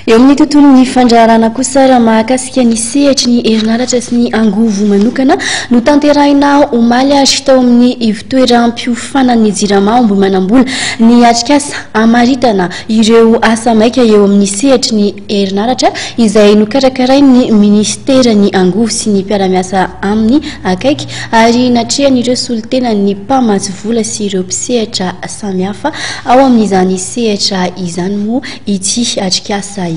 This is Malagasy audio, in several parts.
Eo amin'ny tontolon'ny fandraharahana kosa raha mahakasika ny sehatry ny herinaratra sy ny angovo manokana, notanterahina omaly ary tao amin'ny ivotoeram-piofanan'ny Jirama Ambohimanambola ny atrikasa hamaritana ireo asa maika eo amin'ny sehatry ny herinaratra izay nokarakarain'ny minisiteran'ny angovo sy ny mpiara-miasa aminy akaiky ary natrehan'ireo solontenan'ny mpamatsy vola sy ireo mpisehatra samihafa ao amin'izany sehatra izany moa ity atrikasa ity.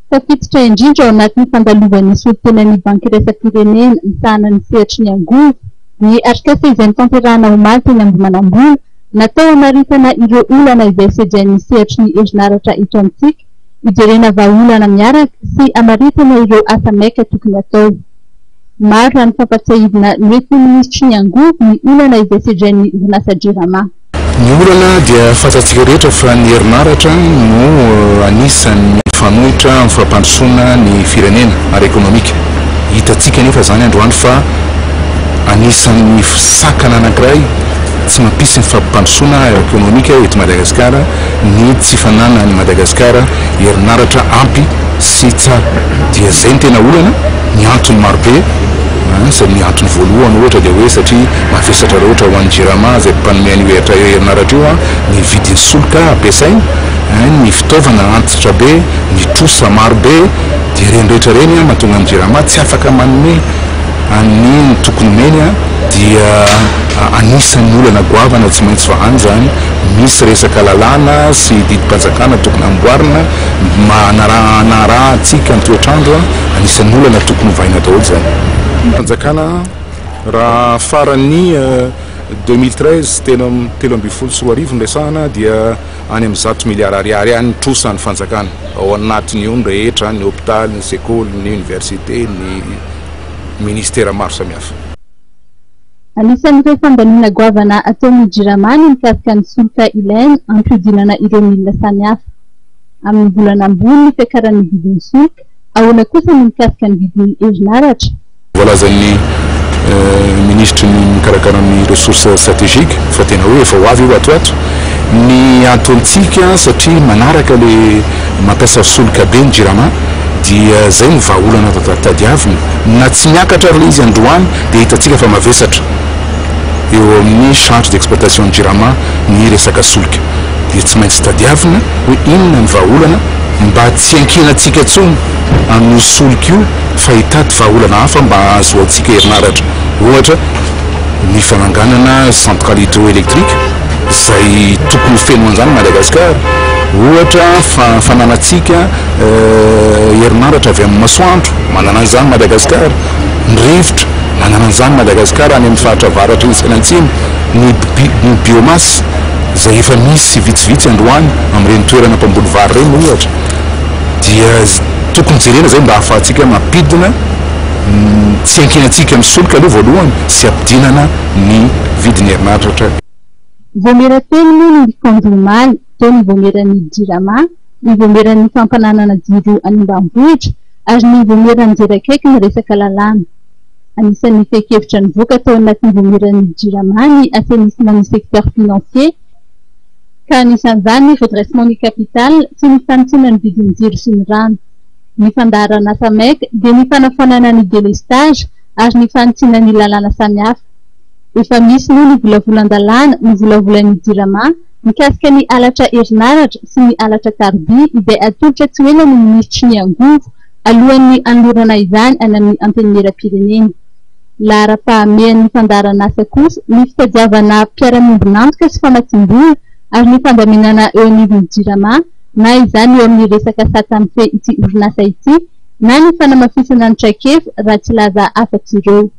Tafiditra indrindra ao anatin'ny fandalovan'ny solontenan'ny Banky iraisam-pirenena misahana ny sehatry ny angovo ny atrikasa izay notanterahana omaly teny Ambohimanambola, natao hamaritana ireo olana izay sedrain'ny sehatry ny herinaratra eto amintsika, hijerena vahaolana miaraka sy hamaritana ireo asa maika tokony hatao. Maro raha ny fampatsiahivina noentin'ny minisitry ny angovo ny olana izay sedrain'ny orinasa Jirama. Ny olana dia fantatsika rehetra fa ny herinaratra no anisan'ny mifanohitra amin'ny fampandrosoana ny firenena ara-ekonomika. Hitantsika anefa izany androany fa anisan'ny sakana anankiray tsy mampisy ny fampandrosoana ara-ekonomika eto Madagasikara ny tsy fananan'i Madagasikara herinaratra ampy sy tsara. Dia izay no tena olana, ny antony marobe. Izay ny antony voalohany ohatra dia hoe satria mavesatra loatra ho an'ny Jirama izay mpanome an'io herinaratra io ny vidin'ny solika ampiasaina, ny fitaovana antitra be, ny trosa maro be, dia ireny rehetra ireny mahatonga ny Jirama tsy afaka manome an'ny ny tokony omeny dia anisan'ny olana goavana tsy maintsy vahana izany, misy resaka lalàna sy didim-panjakana tokony hamboarina mba hanarahantsika ny toetr'andro. Anisan'ny olana tokony hovaina daholo izany. Fanjakana raha faran'ny 2013, 2013 no resahana dia any amin'ny 100 miliara ariary any ny trosan'ny fanjakana. Ao anatin'io ny rehetra, ny hopitaly, ny sekoly, ny université, ny ministera maro samihafa. Anisan'ireo fandaniana goavana ataon'ny Jirama ny mikasika ny solika ilaina hampihodinana ireo milina samihafa. Amin'ny volana ambony ny fiakaran'ny vidin'ny solika, ahoana kosa ny mikasika ny vidin'ny herinaratra? Voalazan'ny minisitry ny mikarakara ny ressources stratégiques fa tena hoe efa ho avy io ato ho ato. Ny ataontsika satria manaraka le mampiasa solika be ny Jirama dia zay no vahaolana tadiavina. Na tsy miakatra ary le izy androany dia hitantsika fa mavesatra eo amin'ny charge d'exploitation ny Jirama ny resaka solika. Dia tsy maintsy tadiavina hoe inona ny vahaolana mba tsy hiankinantsika intsony amin'io solika io fa hitady vahaolana hafa mba hahazoantsika herinaratra, ohatra ny fananganana centrale hydroélectrique izay tokony ho feno an'izany Madagasikara, ohatra fananantsika herinaratra avy amin'ny masoandro, manana an'izany Madagasikara, ny rivotra, manana an'izany Madagasikara any amin'ny faritra avaratra iny sy any antsimo, ny ny biomasse izay efa misy vitsivitsy androany amin'ireny toerana mpamboly vary ireny ohatra dia tokony jerena izay mba hahafahantsika mampidina tsy hiankinantsika amin'ny solika aloha voalohany sy hampidinana ny vidin'ny herinaratra. Vaomiera telo moa no nikaon-doha omaly, teo ny vaomieran'ny Jirama, ny vaomieran'ny fampananana jiro any ambanivohitra ary ny vaomiera nijery akaiky ny resaka lalàna. Anisan'ny fehin-kevitra nivoaka tao anatin'ny vaomieran'ny Jirama ny assainissement ny secteur financier, ka anisan'izany ny redressement ny capital sy ny fanitsiana ny vidin'ny jiro sy ny rano. Ny fandaharan'asa mec dia ny fanafoanana ny délestage ary ny fanitsiana ny lalàna samihafa. Efa misy moa ny volavolan-dalàna novolavolain'ny Jirama mikasika ny halatra herinaratra sy ny halatra tarobia izay atolotra tsy ho ela ny minisitry ny angovo alohan'ny hanolorana izany any amin'ny Antenimierampirenena. Laharam-pahamehan'ny fandaharan'asa kosa ny fitadiavana mpiara-miombon'antoka sy famatsiam-bola ary ny fandaminana eo anivon'ny Jirama na izany eo amin'ny resaka sata mifehy ity orinasa ity na ny fanamafisana ny traikefa raha tsy hilaza afa-tsy ireo.